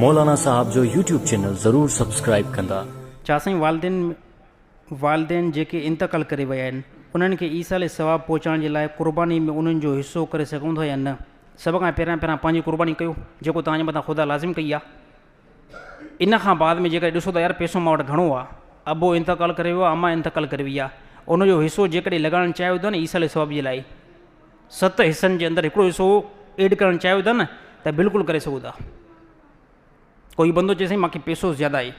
مولانا صاحب جو YouTube channel ضرور سبسڪرائيب ڪندا. ڇا سائين والدين والدين جيڪي انتقال ڪري ويا آهن انهن کي ايصال ثواب پهچائڻ جي لاء قرباني ۾ انهن جو حصو ڪري سگهون ٿا يا نه؟ سڀ کان پهريان پهريان پنهنجي قرباني ڪيو جيڪو توهان جي مٿان خدا لازم ڪئي آهي ان کان بعد ۾ جيڪڏهن ڏسو ته يار پئسو مان وٽ گهڻو آهي ابو انتقال ڪري ويو آهي امان انتقال ڪري وئي آهي ان جو حصو جيڪڏهن لڳائڻ چاهيو ٿا نه ايصال ثواب جي لاء ست حصن جي اندر هڪڙو حصو ايڊ ڪرڻ چاهيو ٿا نه ته بلڪل ڪري سگهو ٿا. ڪوئي بندو چئي سائين مانکي پيسو زياده آهي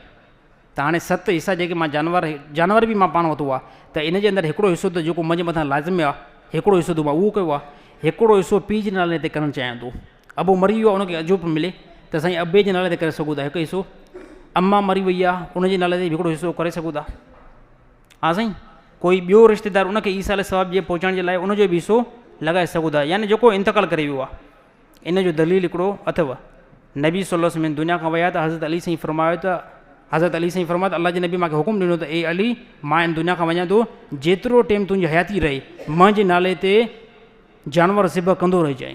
ته هاڻي ست حصا جيڪي مان جانور جانور به مان پاڻ ورتو آهي ته ان جي اندر هڪڙو حصو ته جيڪو منهنجي مٿان لازم آهي هڪڙو حصو ته مان اهو ڪيو آهي هڪڙو حصو پيء جي نالي تي ڪرڻ چاهيان ٿو ابو مري ويو آهي ان کي اجهو پيو ملي ته سائين ابي جي نالي تي ڪري سگهو ٿا هڪ حصو اما مري وئي آهي ان جي نالي تي به هڪڙو حصو ڪري سگهو ٿا ها سائين ڪوئي ٻيو رشتيدار ان کي ايصال ثواب جي پهچائڻ جي لاء ان جو به حصو لڳائي سگهو ٿا يعني جيڪو انتقال ڪري ويو آهي ان جو دليل هڪڙو اٿو نبي صلي الله وسلم دنيا کان ويا ته حضرت علي سائين فرمايو ته حضرت علي سائين فرمايو ته الله جي نبي مانکي حڪم ڏنو ته اي علي مان ان دنيا کان وڃان ٿو جيترو ٽيم تنهنجي حياتي رهي منهنجي نالي تي جانور ذبح ڪندو رهجانء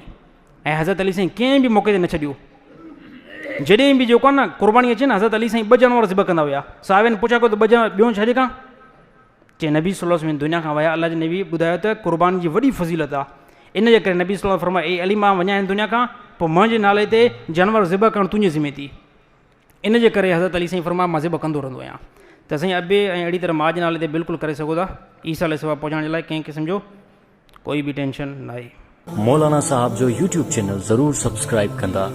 ۽ حضرت علي سائين ڪنهن به موقعي تي نه ڇڏيو. جڏهن به جيڪو آهي نه قرباني اچي نه حضرت علي سائين ٻه جانور ذبح ڪندا هيا. صحابين پڇا ڪيو ته ٻه جانور ٻيون ڇا جي کان؟ چي نبي صلي الله عليه وسلم دنيا کان ويا الله جي نبي ٻڌايو ته قرباني جي وڏي فضيلت آهي. ان جي ڪري نبي صلي الله فرمايو اي علي مان وڃان هن دنيا کان پوء منهنجي نالي تي جانور ذبح ڪرڻ تنهنجي ذمي ٿي. ان جي ڪري حضرت علي سائين فرمايو مان ذبح ڪندو رهندو آهيان ته سائين ابي ۽ اهڙي طرح ماء جي نالي تي بلڪل ڪري سگهو ٿا عيسيٰ عليه السلام پهچائڻ جي لاء ڪنهن قسم جو ڪوئي به ٽينشن ناهي. مولانا صاحب جو يوٽيوب چينل ضرور سبسڪرائيب ڪندا.